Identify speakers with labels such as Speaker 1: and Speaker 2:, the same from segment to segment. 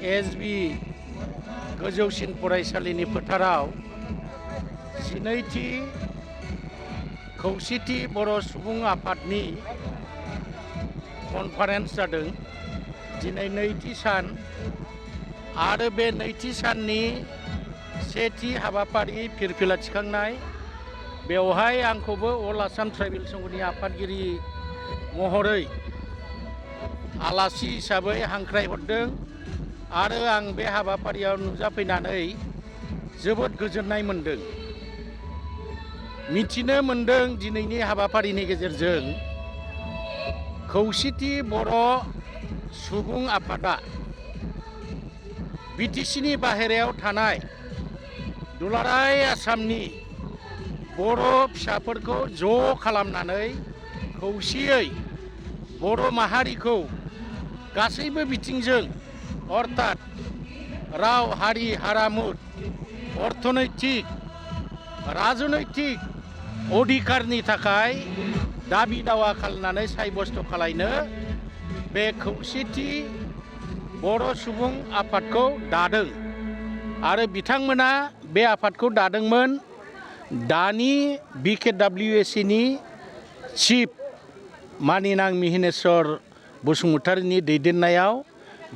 Speaker 1: एसबि गोजौसिन फरायसालिनि फोथाराव 12थि खौसेथि बर' सुबुं आफादनि कनफारेन्स जादों। दिनै नैथि सान आरो बे नैथि साननि सेथि हाबाफारि फिरफिला थिखांनाय। बेवहाय आंखौबो अल आसाम ट्राइबेल संघनि आफादगिरि महरै आलासि हिसाबै हांख्रायहरदों आरो आं बे हाबाफारियाव नुजाफैनानै जोबोद गोजोननाय मोनदों। मिथिनो मोनदों दिनैनि हाबाफारिनि गेजेरजों खौसेथि बर' सुबुं आफादा बिटिसिनि बाहेरायाव थानाय दुलाराय आसामनि बर' फिसाफोरखौ ज' खालामनानै खौसेयै बर' माहारिखौ गासैबो बिथिंजों अर्थात राव हारि हारामु अर्थनैतिक राजनैतिक अधिकारनि थाखाय दाबि दावा खालामनानै सायबस्थ' खालायनो बे खौसेथि बर' सुबुं आफादखौ दादों आरो बिथांमोना बे आफादखौ दादोंमोन दानि BKWSनि चिफ मानिनां मिहिनेश्वर बसुमतारीनि दैदेननायाव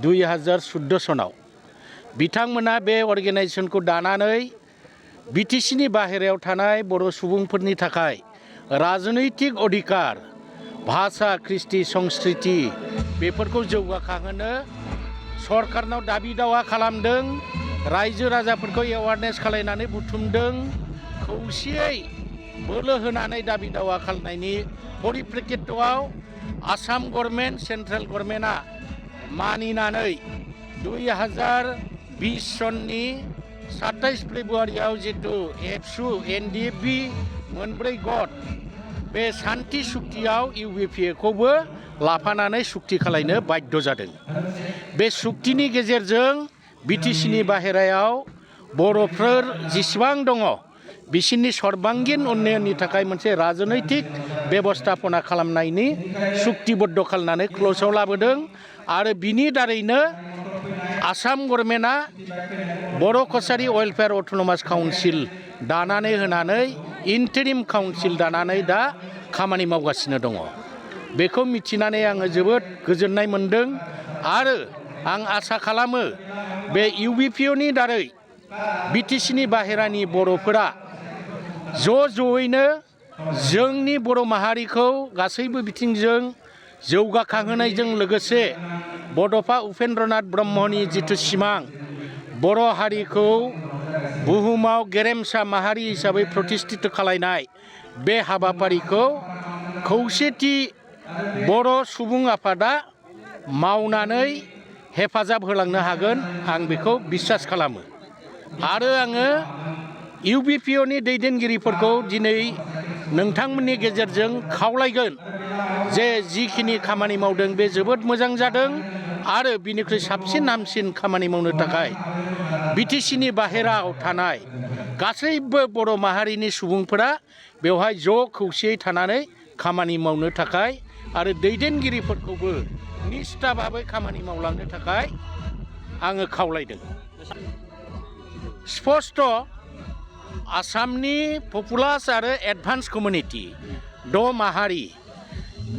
Speaker 1: 2014 सनाव बिथांमोना बे अर्गेनाइजेसनखौ दानानै बिटिसिनि बाहेरायाव थानाय बर' सुबुंफोरनि थाखाय राजनैतिक अधिकार भाषा कृष्टि संस्कृति बेफोरखौ जौगाखांहोनो सरकारनाव दाबि दावा खालामदों। रायजो राजाफोरखौ एवारनेस खालायनानै बुथुमदों। खौसेयै बोलो होनानै दाबि दावा खालामनायनि परिप्रेक्षितआव आसाम गभर्नमेन्ट सेन्ट्रेल गभर्नमेन्टआ मानिनानै 2020 सननि 27 फेब्रुवारियाव जितु एबसु NDFB मोनब्रै गट बे सान्थि सुक्तियाव UPA-खौबो लाफानानै सुक्ति खालायनो बाध्य जादों। बे सुक्तिनि गेजेरजों बिटिसिनि बाहेरायाव बर'फोर जेसेबां दङ बिसोरनि सर्बांगिन उन्नयननि थाखाय मोनसे राजनैतिक बेबस्थापना खालामनायनि सुक्तिबद्ध खालामनानै क्ल'जआव लाबोदों आरो बिनि दारैनो आसाम गभर्नमेन्टआ बर' कसारि वेलफेयार अट'नमास काउन्सिल दानानै होनानै इन्टारिम काउन्सिल दानानै दा खामानि मावगासिनो दङ। बेखौ मिथिनानै आङो जोबोद गोजोननाय मोनदों आरो आं आसा खालामो बे UPA-नि दारै बिटिसिनि बाहेरानि बर'फोरा ज'यैनो जोंनि बर' माहारिखौ गासैबो बिथिंजों जौगाखांहोनायजों लोगोसे बड'फा उपेन्द्रनाथ ब्रह्मनि जिथु सिमां बर' हारिखौ बुहुमाव गेरेमसा माहारि हिसाबै प्रतिष्ठित खालायनाय बे हाबाफारिखौ खौसेथि बर' सुबुं आफादा मावनानै हेफाजाब होलांनो हागोन आं बेखौ बिसास खालामो आरो आङो UPA-नि दैदेनगिरिफोरखौ दिनै नोंथांमोननि गेजेरजों खावलायगोन जे जिखिनि खामानि मावदों बे जोबोद मोजां जादों आरो बिनिख्रुइ साबसिन हामसिन खामानि मावनो थाखाय बिटिसिनि बाहेरायाव थानाय गासैबो बर' माहारिनि सुबुंफोरा बेवहाय ज' खौसेयै थानानै खामानि मावनो थाखाय आरो दैदेनगिरिफोरखौबो निष्ठा भाबै खामानि मावलांनो थाखाय आङो खावलायदों। स्पष्ट आसामनि पपुलास आरो एडभान्स कमिउनिटि माहारि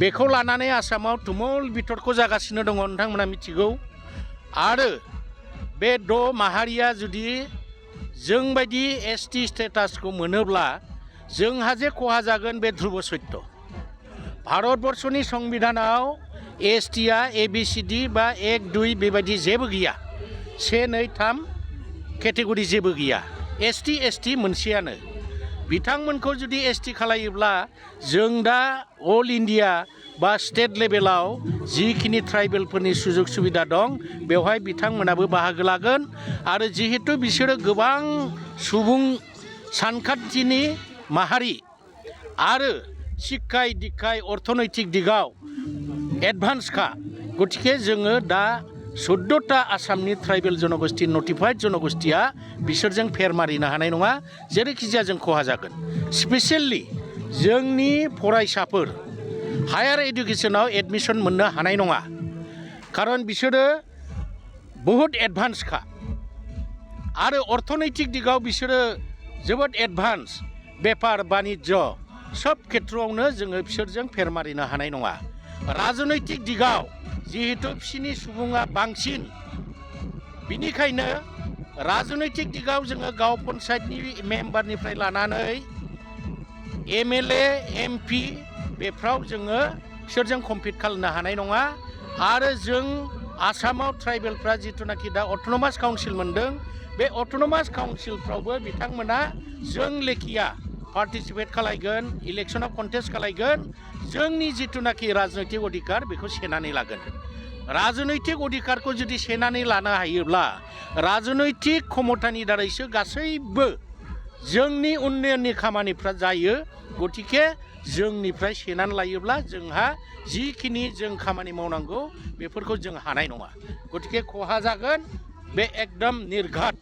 Speaker 1: बेखौ लानानै आसामाव तुमुल बितर्क जागासिनो दङ नोंथांमोना मिथिगौ आरो बे माहारिया जुदि जोंबायदि ST स्टेटासखौ मोनोब्ला जोंहा जे खहा जागोन बे ध्रुब सत्य। भारतबर्षनि संबिधानाव ST-आ ABCD बा 1, 2 बेबायदि जेबो गैया। 1, 2, 3 केटेगरि जेबो गैया। ST मोनसेयानो। बिथांमोनखौ जुदि ST खालायोब्ला जों दा अल इन्डिया बा स्टेट लेभेलाव जिखिनि ट्राइबेलफोरनि सुजुग सुबिदा दं बेवहाय बिथांमोनाबो बाहागो लागोन आरो जिहेतु बिसोरो गोबां सुबुं सानखान्थिनि माहारि आरो शिक्षाय दिक्षाय अर्थनैतिक दिगाव एडभान्सखा गतिके जोङो दा 14टा आसामनि ट्राइबेल जनगोष्ठी नटिफाइड जनगोष्ठीया बिसोरजों फेर मारिनो हानाय नङा जेरैखिजाया जों खहा जागोन। स्पेसियेलि जोंनि फरायसाफोर हायार एडुकेसनाव एडमिशन मोननो हानाय नङा खारन बिसोरो बहुद एडभान्सखा आरो अर्थनैतिक दिगाव बिसोरो जोबोद एडभान्स बेफार बानिज्य सब खेथ्रआवनो जोङो बिसोरजों फेर मारिनो हानाय नङा राजनैतिक दिगाव जिहेतु बिसिनि सुबुङा बांसिन बिनिखायनो राजनैतिक दिगाव जोङो गाव पन्सायतनि मेम्बारनिफ्राय लानानै MLA MP बेफ्राव जोङो बिसोरजों कम्पिट खालामनो हानाय नङा आरो जों आसामाव ट्राइबेलफ्रा जिथुनाखि दा अट'नमास काउन्सिल मोनदों बे अट'नमास काउन्सिलफ्रावबो बिथांमोना जों लेखिया पार्टिसिपेट खालायगोन इलेक्सनाव कन्टेस्ट खालायगोन जोंनि जिथुनाखि राजनैतिक अधिकार बेखौ सेनानै लागोन राजनैतिक अधिकारखौ जुदि सेनानै लानो हायोब्ला राजनैतिक क्षमतानि दारैसो गासैबो जोंनि उन्नयननि खामानिफ्रा जायो गतिके जोंनिफ्राय सेनानै लायोब्ला जोंहा जिखिनि जों खामानि मावनांगौ बेफोरखौ जों हानाय नङा गतिके खहा जागोन बे एकदम निर्घात